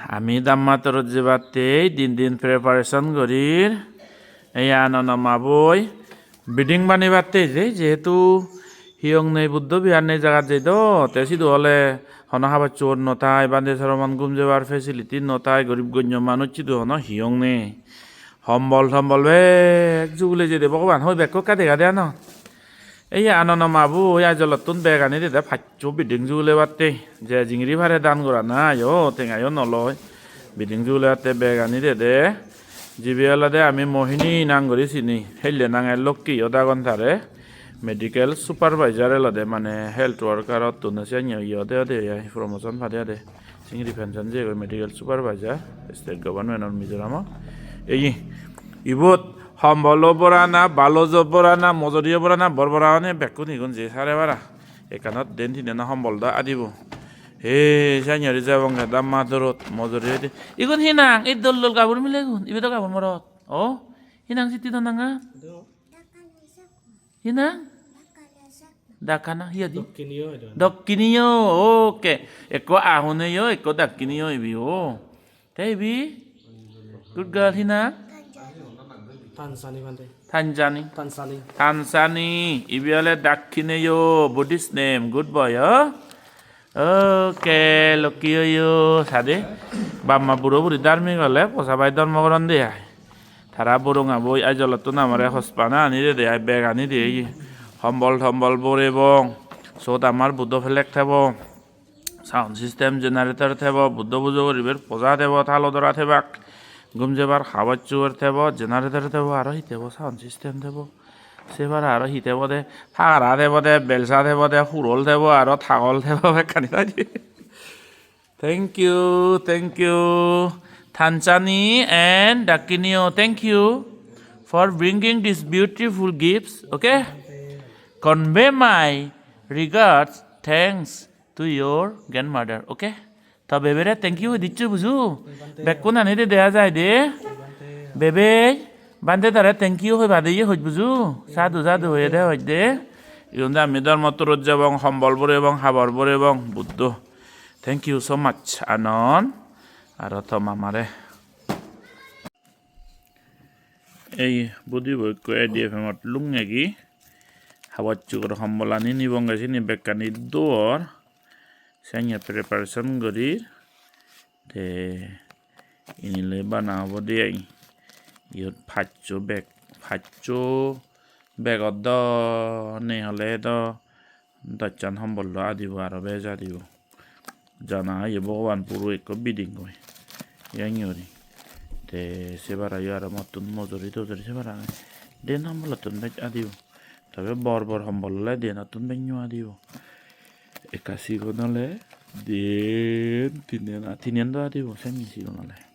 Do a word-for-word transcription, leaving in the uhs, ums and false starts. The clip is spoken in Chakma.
Ami Dhamma tour-ot jebatte din din preparation gorir. Ei Anana maboi bedding banebatte je, jehetu hiyong nei Buddho Vihar nei jagat jei do, te sidu ole hono habor subor no thai, bhante sromon gum jebar facility no thai, gorib gonyo manuj sidu hono hiyong nei. Hombol tombol bek jugule jede Bhogoban, hoi bekko ekka dega de ano. Ei Anana maboi Aizawlottun bag ani dede, paccho bedding jugulebatte. Je jingiri pare dan gorana ayo, tengayo no loi. Bedding jugulebatte bag ani dede. Jibe olode ami Mohini nang guri sini. Helle nange Lokki yo dagon tare. Medical supervisor elode, mane health worker ottun siyan yo ode ode ai, promotion pade ode. Singiri pension jeyegoi, medical supervisor, state government of Mizoram-o. Ei, ibot hombolo borana, balojo borana, mojoriyo borana, bor bora one bekkun igun je sare para. Ekkanot den tinno hombol do adibo. He, sanyori jebonge Dhamma tour-ot, mojori oide. Igun hi nang? Ei dol dol gabur milegun. Ibe do gabur morot. O, hi nang sitti do nanga? Hi nang? Dakkana, hi hoide? Dokkiniyo hoide. Dokkiniyo, okay. Ekko Ahuneyo, ekko Dakkiniyo ibe o. Te ibe? Good girl, hi nang? Tansani bhante. Tanjani. Tansani. Tansani. Ibe ole Dakkineyo, Buddhist name. Good boy, o. Okay, Lokki oyo, sade. Bap ma buro buri dharmik ole, posa bai dhormo goron de ai. Tara borong aboi Aizawlottun amare hospana ani dede ai, bag ani de ye. Hombol tombol borebong. Sot amar Buddho flag thebo. Sound system generator thebo, Buddho pujo guribar poja thebo, thalo dora thebak. Gum jebar habor subor thebo, generator thebo, aro hi thebo, sound system thebo. Se pare aro hi thebo de, pagara thebo de, belsa thebo de, hurol thebo, aro thagol thebo, bekkani thai de. Thank you, thank you. Thanchani and Dakkiniyo, thank you for bringing these beautiful gifts, okay? Convey my regards, thanks to your grandmother, okay? To bebere thank you hoi diccho buju. Bekkun ani de dega jai de. Bebe, bhante tare thank you hoi bade ye hoj buju. Sadhu, sadhu hoye de, hoj de. Igun de ami dhormo tour-ot jebong, hombol borebong, habor borebong, Buddho. Thank you so much, Anon. Aro to mamare. Ei budibo ekko A D F M-ot lungegi. Habor subor hombolani nibonge sini bekkani dor. Sanye preparation guri. Te inile bana obode ai. Iyot paccho bag, paccho bagot do nei hole do dochchan hombol do adibo, aro bej adibo. Jana ye Bhogoban, puro ekko bedding goi. Iyan guri. Te se parayo aro mottun mojori tojori se para. Den hombolottun bej adibo. Tobe bor bor hombol ole denottun bej nw adibo. Ekka sigon ole den, tinen, tinen do adibo, senne sigon ole.